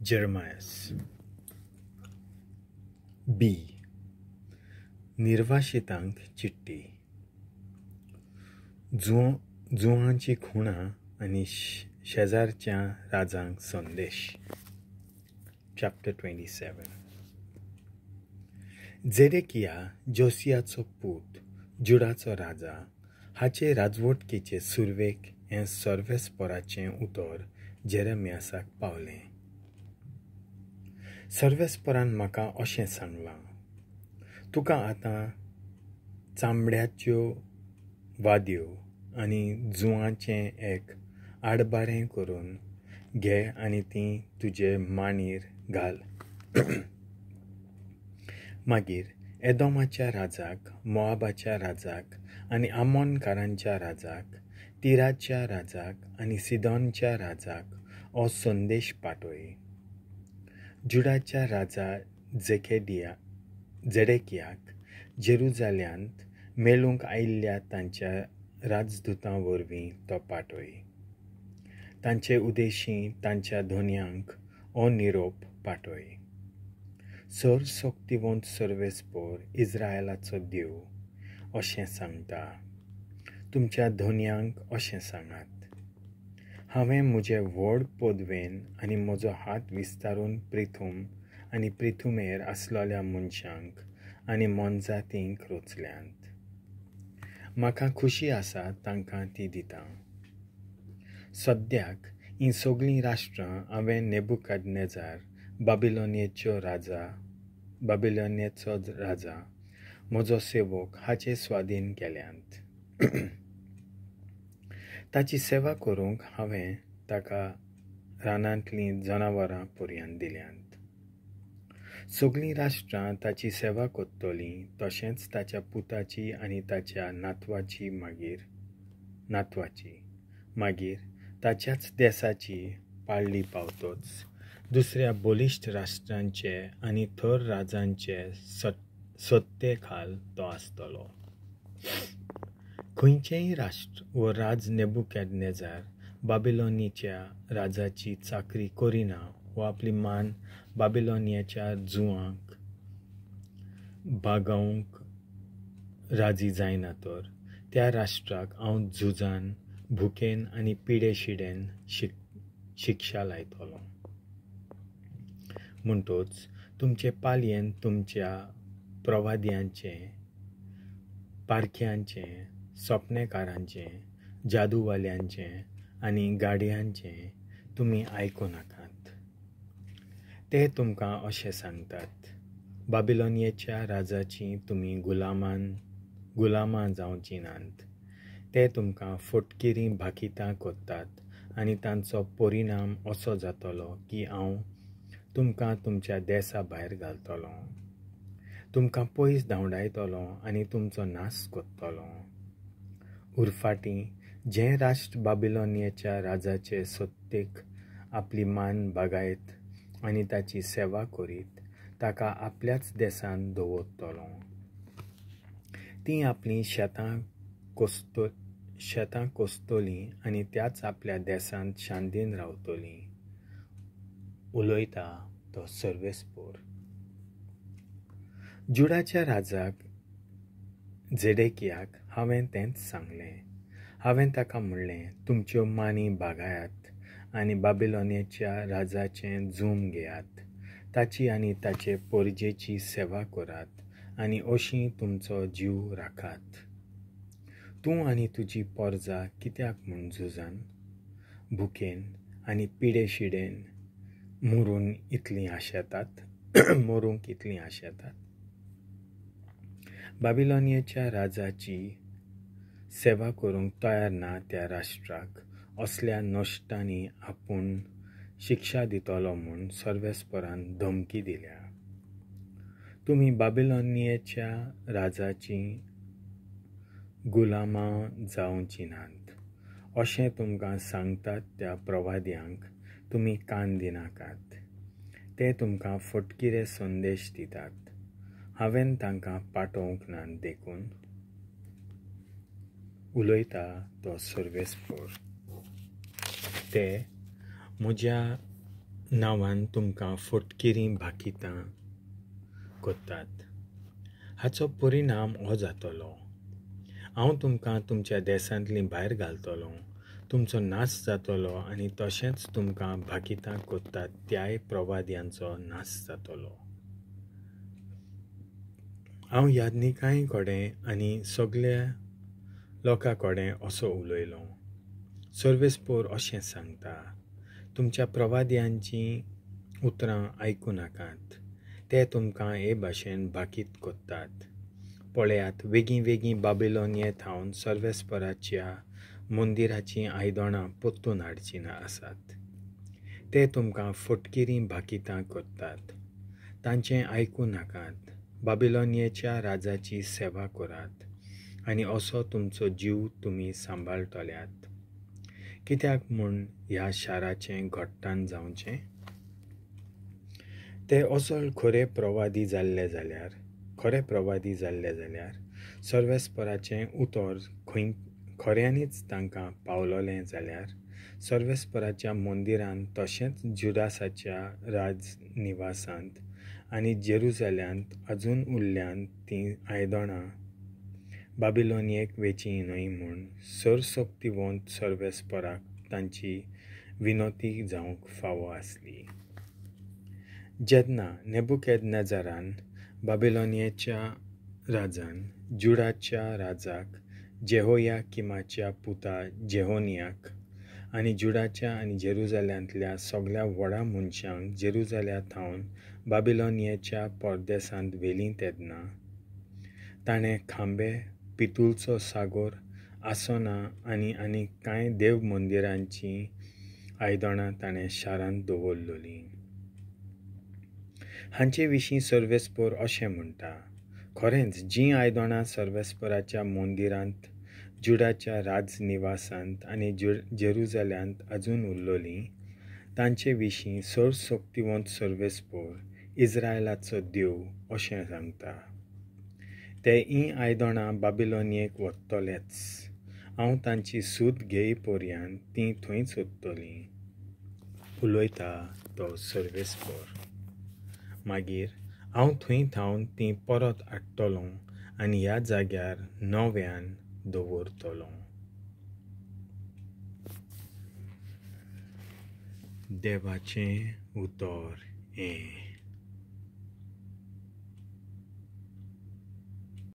जेरमायस. बी. निर्वाशितांक चिट्टी. जुवांची खुणां आनी शेजारच्या राजांक संदेश. चॅप्टर 27. जेरेकिया जोसियाचो पूत जुडाचो राजा हाचे राजवटकेचे सुरवेक हें सर्वेस्पराचें उतर जेरेमियासाक पावलें. सर्वेस्परान म्हाका अशें सांगलां, तुका आतां चामड्याच्यो वाद्यो आनी जुवांचें एक आडबारें करून घे आनी तीं तुजे मांडीर घाल. मागीर एदोमाच्या राजाक, मोआबाच्या राजाक आनी आमोनकारांच्या राजाक, तिराच्या राजाक आनी सिदोनच्या राजाक हो संदेश पाठय. जुडाच्या राजा जेडेकियाक जेरुजाल्यांत मेळूंक आयिल्ल्या तांच्या राजदुतां वरवीं तो पाठय. तांचे उदेशी तांच्या धोन्यांक हो निरोप पाठय. सर्वशक्तिवंत सर्वेस्पर इस्रायलाचो देव अशें सांगता, तुमच्या धोन्यांक अशें सांगात, हांवें म्हजे व्हड पदवेन आनी म्हजो हात विस्तारून प्रिथूम आनी प्रिथुमेर आसलेल्या मनशांक आनी मोनजातींक रचल्यांत. म्हाका खुशी आसा तांकां ती दिता. सद्याक हीं सगळीं राष्ट्रां हांवें नेबुकादनेजार बाबिलोनियेचो राजा म्हजो सेवक हाचे स्वाधीन केल्यांत. ताची सेवा करूंक हांवें ताका रानांतलीं जनावरां पर्यंत दिल्यांत. सगळीं राष्ट्रां ताची सेवा करतलीं, तशेंच ताच्या पुताची आनी ताच्या नातवाची मागीर ताच्याच देसाची पाळली पावतोच दुसऱ्या बलिश्ट राष्ट्रांचे आनी थर राजांचे सत्ते खाल तो आसतलो. खंयचेंय राष्ट्र वो राज नेबुकादनेजार बाबिलोनीच्या राजाची चाकरी करिना वो आपली मान बाबिलोनियाच्या जुवांक बागोवंक राजी जायना तर त्या राष्ट्राक हांव झुजान, भुकेन आनी पिडे शिडेन शिक्षा लायतलो. म्हणटोच तुमचे पालयेन तुमच्या प्रवाद्यांचें, पारख्यांचें, सपनेकारांचें, जादूवाल्यांचें आनी गाडयांचें तुमी आयकूं नाकात. ते तुमकां अशें सांगतात, बाबिलोनियेच्या राजाची तुमी गुलामां जावचीं नात. ते तुमकां फटकिरीं भाकितां करतात आनी तांचो परिणाम असो जातलो की हांव तुमकां तुमच्या देसा भायर घालतलो, तुमकां पयस धांवडायतलो आनी तुमचो नाश करतलो. उरफाटीं जें राष्ट्र बाबिलोनियेच्या राजाचे सत्तेक आपली मान बागायत आनी ताची सेवा करीत ताका आपल्याच देसांत दवरतलो. तीं आपलीं शेतां कोसतलीं आनी त्याच आपल्या देसांत शांतीन रावतलीं. उलयता तो सर्वेस्पर. जुडाच्या राजाक जेडेकियाक हांवें तेंच सांगलें. हांवें ताका म्हणलें, तुमच्यो मानी बागायात आनी बाबिलोनियेच्या राजाचें जूम घेयात, ताची आनी ताचे परजेची सेवा करात आनी अशी तुमचो जीव राखात. तूं आनी तुजी पोरजा कित्याक म्हूण झुजान, भुकेन आनी पिडे शिडेन मरूंक इतलीं आशेतात? बाबिलोनियेच्या राजाची सेवा करूंक तयार ना त्या राष्ट्राक असल्या नश्टांनी आपूण शिक्षा दितलो म्हूण सर्वेस्परान धमकी दिल्या. तुमी बाबिलोनियेच्या राजाची गुलामां जावचीं नात अशें तुमकां सांगतात त्या प्रवाद्यांक तुमी कान दिनाकात. ते तुमकां फटकिरे संदेश दितात. हांवें तांकां पाठोवंक ना देखून. उलयता तो सर्वेस्पर. ते म्हज्या नांवान तुमकां फटकिरीं भाकितां करतात. हाचो परिणाम हो जातलो, हांव तुमकां तुमच्या देशांतलीं भायर घालतलो, तुमचो नाश जातलो आनी तशेंच तुमकां भाकितां करतात त्याय प्रवाद्यांचो नाश जातलो. हांव याज्ञिकां कडेन आनी सगल्या लोकां कडेन असो उलयलो. सर्वेस्पोर अशें सांगता, तुमच्या प्रवाद्यांचीं उतरां आयकूं नाकात, ते तुमकां हे भाशेन भाकीत करतात. पळयात, वेगीं वेगीं बाबिलोनिये थावन सर्वेस्पराच्या मंदिराचीं आयदनां परतून हाडचीं आसात. ते तुमकां फटकिरीं भाकितां करतात, तांचें आयकूं नाकात. बाबिलोनियेच्या राजाची सेवा करात आनी असो तुमचो जीव तुमी सांबाळटल्यात. कित्याक म्हूण ह्या शाराचें घट्टान जावचें? ते असल खरे प्रवादी जाल्ले जाल्यार सर्वेस्पराचें उतर खंय खऱ्यांनीच तांकां पावलोलें जाल्यार सर्वेस्पराच्या मंदिरांत तशेंच जुडासाच्या राजनिवासांत आनी जेरुजाल्यांत अजून उरल्यांत तीं आयदनां बाबिलोनियेक वेचीं न्हय म्हूण सर्वशक्तिवंत सर्वेस्पराक तांची विनोती जावंक फावो आसली. जेन्ना नेबुकदनेजरान बाबिलोनियेच्या राजान जुडाच्या राजाक जेहोयाकिमाच्या पुता जेहोनियाक आनी जुडाच्या आनी जेरुजाल्यांतल्या सगल्या व्हडा मनशांक जेरुजाल्या थावन बाबिलोनियेच्या परदेसांत व्हेलीं तेन्ना ताणें खांबे, पितूळचो सागोर, आसनां आनी आनी कांय देव मंदिरांचीं आयदनां ताणें शारांत दवरलोलीं. हांचे विशीं सर्वेस्पोर अशें म्हणटा, खरेंच जीं आयदनां सर्वेस्पराच्या मंदिरांत, जुडाच्या राजनिवासांत आनी जेरुजाल्यांत अजून उरलोलीं तांचे विशीं सर्वशक्तिवंत सर्वेस्पोर इस्रायलाचो देव अशें सांगता, ते हीं आयदनां बाबिलोनियेक वतलेच. हांव तांची सूद घेय पर्यंत तीं थंयच उरतलीं, उलयता तो सर्वेस्पोर. मागीर हांव थंय थावन तीं परत हाडटलों आनी ह्या जाग्यार नव्यान दवरतलों. देवाचें उतर हें.